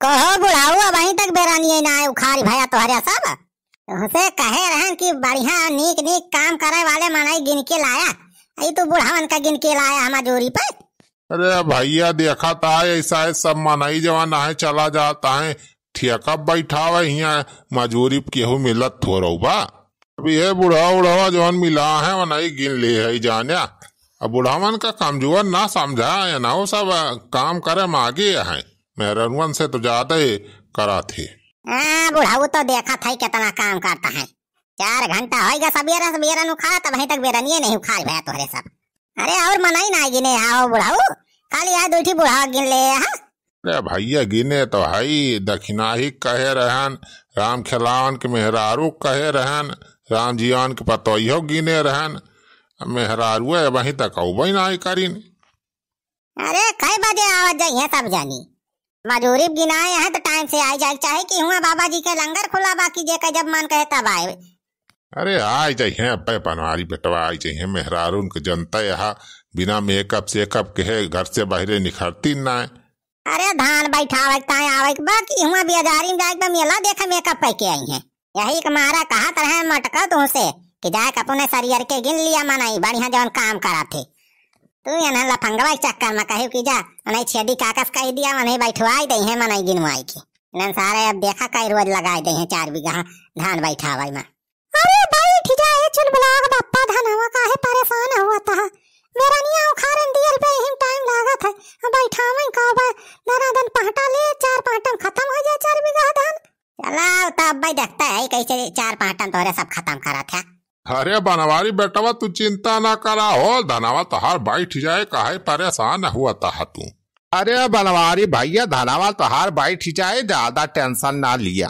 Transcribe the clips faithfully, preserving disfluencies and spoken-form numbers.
कहो बुढ़ऊ, अबहीं तक बेरनिये नाहीं उखारि भया तोहरे सब। तुहसे कहे रहन कि बढ़िया नीक नीक काम करे वाले मनई गिन के लाया, ई तू बुढ़वन का गिन के लाया हमार जोरी पे। अरे भइया, देखत है ऐसा है, सब मनई जवन आहे चला जात आहे, ठेका बैठावे हियाँ, मजूरी पे केहू मिलत थोरौ बा। अब ये बुढ़वा उढ़वा जवन मिला है, वनई गिन ले है जान्या। अब बुढ़वन का कमजोर ना समझा, ये ना वो सब काम करे मागे है, मेहररुअन से तो ज्यादा ही करत है। हाँ, बुढ़ऊ तो देखत है कितना काम करत है, चार घंटा होइगा सबेरे सबेरे नु खड़ा, तबहीं तक बेरनिये नहीं उखारि भया तोहरे सब। अरे और मनई नाहीं गिने हा हो बुढ़ऊ, खाली आ दुइ ठी बुढ़वा गिन ले हा। अरे भइया, गिने तो हई, दखिनाही कहे रहन, राम खेलावन के मेहरारू कहे रहन, राम जियान के पतोहियो गिने रहन, मेहरारुए अबहीं तक अउबे नाहीं करिन। अरे कै बजे आवत जइहें सब जनी? मजूरी पे गिनाए हैं तो टाइम से आइ जाए के चाही कि हुआँ बाबा जी के लंगर खुला बा कि जेकर जब मन कहे तब आए। अरे आइ जइहें अब्बे बनवारी बेटवा, आइ जइहें, मेहरारून के जनता यहाँ बिना मेकअप सेकअप के है घर से बहरे निखरती ना। अरे धान बैठावे के ताई आवे के बा कि हुआँ बियाजारी में जाए के बा, मेला देखे मेकअप कइ के अइहें। यही के मारा कहत रहे मटका तुहसे कि जाए के अपने सरियर के गिन लिया मनई बढ़िया जवन काम करत है। तू एन्हन लफंगवा के चक्कर में कहियो कि जा, उन्हें छेदी काका से कहि दिया, उन्हें बैठवाइ दइहें मनई गिनवाइ के। इन्हन सारे अब देखा कई रोज लगाइ दइहें चार बीघा धान बैठावइ में। अरे बैठ जाए चुलबुलाग बप्पा धनवा, काहे परेशान हुआ तहा? बेरनिया उखारन दियल पे हिम टाइम लागत है, अब बैठावइ का बा? दना दन पहटा ले, चार पहटा में खतम होइ जाए चार बीघा धान। चला, तब भाई देखता है कैसे चार पहटा में तोहरे सब खतम करत है। अरे बनवारी बेटवा, तू चिंता ना करा हो, धनवा तोहार बैठ जाए, काहे परेशान हुआ तहा तू? अरे बनवारी भइया, धनवा तोहार बैठ जाए, ज्यादा tension ना लिया।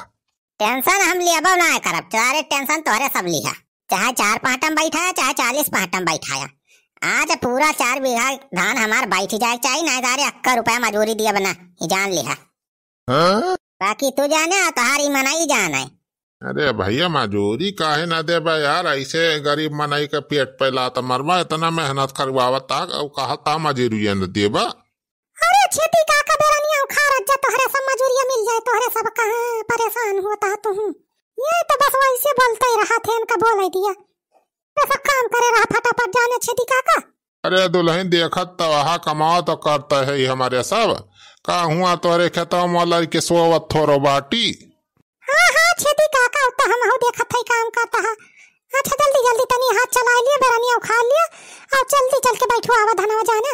Tension हम लेबो ना करब, सारे tension तोहरे सब लिहा, चाहे चार पहटा में बैठाया, चाहे चालीस पहटा में बैठाया। आज पूरा चार बीघा धान हमार बैठ जाए के चाही, नाहीं तारे अक्का रुपया मजूरी दियब ना, ई जान लिहा। हाँ? बाकी तू जाने, तोहार ई मनई जाने। अरे भइया, मजूरी काहे ना देबा यार, ऐसे गरीब मनई के पेट पे लात मरबा, इतना मेहनत करवावत ता, अउ कहत ता मजूरिया न देबा। अरे छेदी काका, बेरनिया उखारत जा, तोहरे सब मजूरिया मिल जाए, तोहरे सब कहाँ परेशान होता तू। ये तो बस वैसे बोलते ही रहा थे, इनका बोल ही दिया। तो सब काम करे रहा फटाफट, जाने छेदी काका। अरे दुलहिन, देखत त वहा कमावा तो करता है ही हमरे सब। का हुआ तोरे खेतवा में लड़के सोवत थोरो बाटी? हाँ, हाँ, छेदी काका, उ त हमहू देखत है काम करता है। अच्छा, जल्दी, जल्दी तनी हाथ चलाइ लिया, बेरनिया उखार लिया, अउ जल्दी चल के बैठो, आवा धनवा जाना।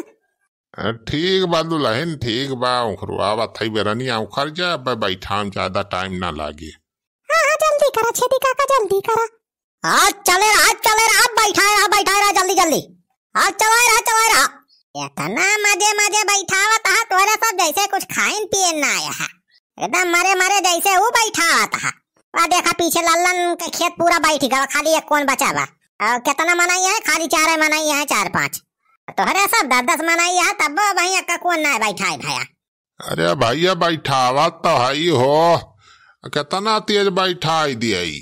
अ, ठीक बा दुलहिन, ठीक बा, उखरवावत है बेरनिया उखर जा, ब-, बैठाम ज्यादा टाइम ना लागे। हाँ, हाँ, जल्दी करा छेदी काका, जल्दी करा। हाथ चले रहा, हाथ चले रहा, हाथ बैठाए रहा, बैठाए रहा, जल्दी, जल्दी। हाथ चलाए रहा, चलाए रहा। इतना मजे, मजे बैठावत हा, तोरे सब जैसे कुछ खाइन पियन ना आया है। एकदम मरे, मरे जैसे ऊ बैठावत हा। वा देखा, पीछे लल्लन के खेत पूरा बैठ गवा, खाली एक कोन बचा बा। अउ कितना मनई है? खाली चारे मनई है, चार पाँच। तोहरे सब दस दस मनई है, तब वहीं एक कोन ना बैठाए भया। अरे भइया, बैठावत तो हई हो, केतना तेज बैठाइ दियई।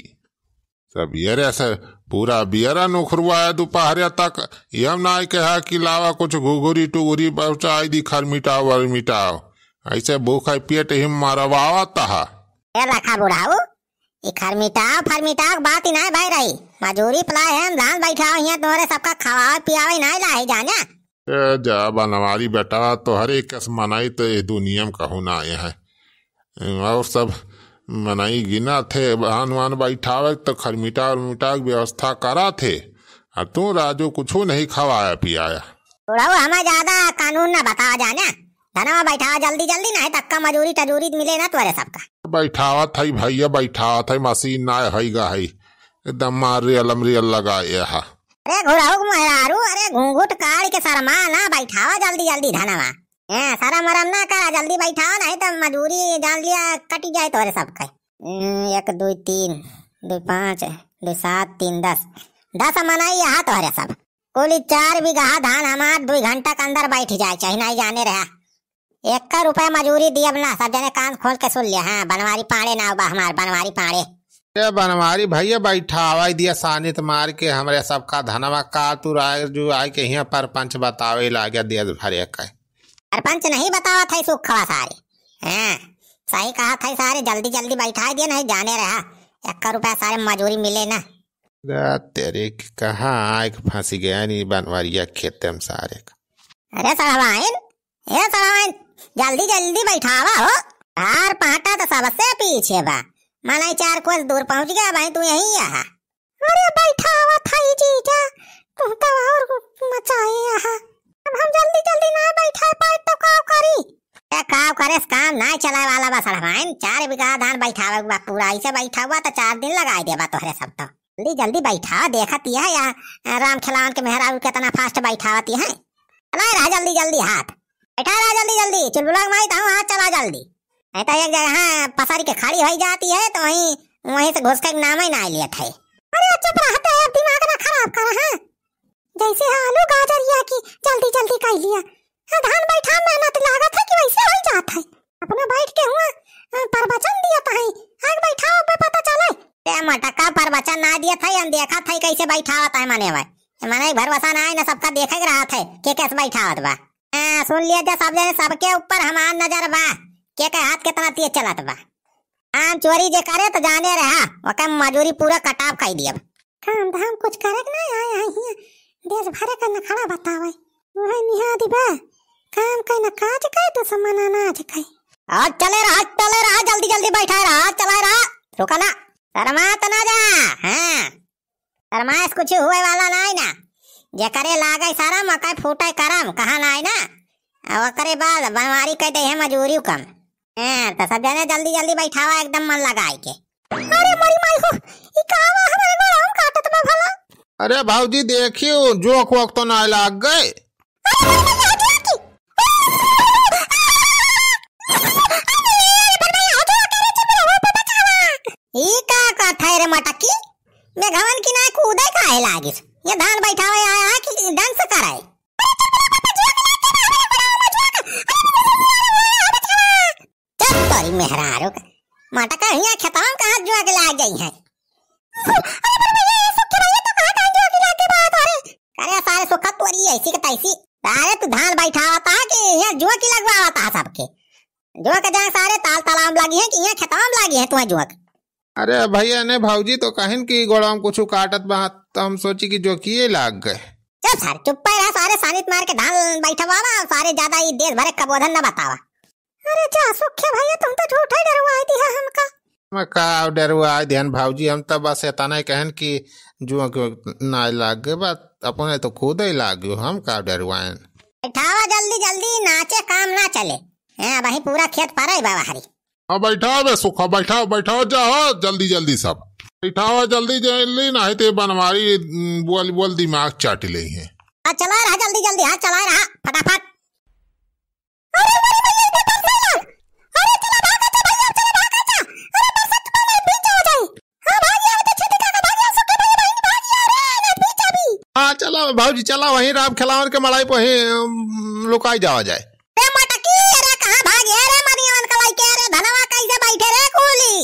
सब बियरे से पूरा बियरन उखरुआए दुपहरे तक। ई हम नाहीं कहा कि लावा कुछ घुघुरी टुघुरी पहुँचाइ दी, खरमिटाव वरमिटाव। ऐसे भूख है पेट ही मरवावत हा। ए लखा बुढ़ाऊ, ई खरमिटाव फरमिटाव के बात ही नाहीं भई रही। मजूरी पे लाए हैं, धान बैठाओ हियाँ, तोहरे सबका खवावे पियावे नाहीं लाए जाने। ए जा बनवारी बेटा, तोहरे कस मनई तो ये दुनिया में कहूँ ना आए हैं। अउर सब मनई गिना थे, धान वान बैठावे तो खरमिटा उरमिटा के व्यवस्था करा थे। अउर तू राजू कुछू नहीं खवाया पियाया। बुढ़ऊ, हमें ज्यादा कानून ना बतावा जाने। धनवा बैठावा जल्दी जल्दी, नहीं तक्का मजूरी टजूरी मिले ना तोरे सबका। बैठावत है भइया, बैठावत है, मशीन ना है गा है, एकदम मार रियल मरियल लगाए हा। अरे घुरहु के मेहरारू, अरे घूंघट काढ़ के शर्मा ना, बैठावा जल्दी जल्दी धनवा। ए, शरम वरम ना करा, जल्दी बैठावा, नहीं तो मजूरी जान लिया कटी जाए तोहरे सबके। हम्म, एक, दुई, तीन, दुई, पाँच, दुई, सात, तीन, दस। दस मनई यहाँ तोहरे सब। कुल चार बीघा धान हमार दुई घंटा के अंदर बैठ जाए, चाहे नहीं जाने रहा। एक रुपया मजूरी दियब ना, सब जने कान खोल के सुन लिया। हाँ, बनवारी पाड़े नाव बा हमार, बनवारी पाड़े। ए बनवारी भइया, बैठावा दिया सानित मार के हमरे सबका धनवा। का तू राजू आए के हियाँ परपंच बतावे लागे देश भरे के। परपंच नहीं बतावत है सुखवा सारे। हाँ, सही कहत है सारे, जल्दी जल्दी बैठाइ दिया, नहीं जाने रहा, एक रुपया सारे मजूरी मिले ना। रा तेरे के कहाँ आइके फँसी गया नी बनवरिया खेते में सारे का। अरे सड़वाइन, ए सड़वाइन, जल्दी जल्दी बैठावा हो। धार पाटा तो सबसे पीछे बा, मनई चार कोस दूर पहुँच गया भाई, तू यहीं आहा। अरे बैठावत हई जीजा, तू तो और मचाए आहा। अब हम जल्दी जल्दी ना बैठा पाए तो का करी? ए का करे, काम ना चलाए वाला बा सड़वाइन, चार बीघा धान बैठावे के बा पूरा, ऐसे बैठावा तो चार दिन लगाए देबा तोहरे सब तो। जल्दी जल्दी बैठा, देखत यह या राम खिलावन के मेहरारू कितना fast बैठावत है। चलाए रहा जल्दी जल्दी हाथ, बैठा रहा जल्दी जल्दी, चुलबुला के माई ताऊ हाथ चला जल्दी। नहीं तो एक जगह पसर के खड़ी होई जाती है तो वहीं, वहीं से घुस के नाम ही ना लेत है। अरे चुप रहते हैं, दिमाग ना खराब कर, हाँ। जैसे आलू गाजरिया की जल्दी जल्दी कर लिया। हाँ, धान बैठा मेहनत लागत है कि वैसे हो जात है। अपना बैठ के हुआ, अ, प्रवचन दिया था, आग बैठाओ पे पता चले। ए मटका प्रवचन ना दिया था, हम देखा था कैसे बैठावत है मने भाई। ये मने भरोसा ना है ना, सबका देखे के रहा था, के कैसे बैठावत बा। हाँ, सुन लिया जा सब जने, सबके ऊपर हमार नजर बा, के के हाथ कितना तेज चलत बा। आम चोरी जे करे तो जाने रहा, ओके मजूरी पूरा कटाव कर दिया। काम धाम कुछ करे के ना आए हैं हियाँ, देश भरे का नखड़ा बतावे। वह निहादी बा, काम के न काज के, दुश्मन अनाज के। आज चले रहा, चले रहा, जल्दी जल्दी बैठा रहा, चला रहा, रुका ना, शर्मा तो ना जा। हाँ, शर्माइश कुछ हुए वाला नहीं ना, जेकरे लागे शरम, ओके फूटे करम, कहा नहीं ना। आ ओकरे बाद बनवारी कह दे है मजूरी कम। हाँ, तो सब जने जल्दी जल्दी बैठावा, एकदम मन लगाए के। अरे मोरी माई हो, ई का हुआ हमारे गोड़ा हम काटत बा भला? अरे भौजी देखियो, जोंक वोंक तो ना लाग गए। अरे मोरी माई, हटी, हटी। ई का कहत है रे मटकी? मेघवन की ना कूदे काहे लागिस? ये धान बैठावे आया है कि dance कराए? चुप तोरी मेहरारू का। मटका हियाँ खेतवा में कहाँ जुआ के लाग गई है? अरे भैया, ये सुखे भैया तो कहाँ कहाँ जुआ के लाग गई बात हो रे? अरे सारे सुखा तोरी ऐसी के तैसी। सारे तू धान बैठावा था कि हियाँ जुआ की लगवावा था सबके? जुआ के जहाँ सारे ताल तालाब में लागी है कि हियाँ खेतवा में लागी है तुम्हें जुआ के? अरे भैया ने भौजी तो कहिन कि गोड़वा में कुछ काटत बा, तो हम सोची कि जोकिए लाग गए। चुप सारे, चुप पे रहा सारे, सानित मार के धान बैठवावा और सारे ज्यादा ई देश भरे कबोधन न बतावा। अरे जा सुखे भैया, तुम तो झूठा ही डरवाई दिया हमका। मैं का डरवाई दिहन भौजी, हम तो बस इतना ही कहन कि जुआ के ना लाग गए, बस अपने तो खुद ही लाग गयो, हम का डरवाएन। बैठावा जल्दी जल्दी, नाचे काम ना चले। हाँ, वही पूरा खेत पर है बाबा हरी। हाँ, बैठाओ बे सुखा, बैठाओ, बैठाओ, जाओ जल्दी जल्दी सब। बैठाओ जल्दी जल्दी, नहीं तो बनवारी, उम, बोल बोल दिमाग चाट ले है। हाँ, चला रहा जल्दी जल्दी, हाँ, चला रहा फटाफट। अरे, अरे, भैया, इधर बरसा यार। अरे, चला भाग, अच्छा भैया, चला भाग, अच्छा। अरे, बरसा तो पानी भीग जाओ जाए। हाँ, भाग जाओ, तो छेदी का, भाग जाओ, सुखे भैया, बहन, भाग जाओ रे, ना भीग जाबी। हाँ, चला भौजी, चला वहीं राम खिलावन के मड़ाई पे वहीं, उम, लुकाई जावा जाए। रे मटकी, अरे कहाँ भागे रे मनियन का लइके, अरे धनवा कैसे बैठे रे कूली?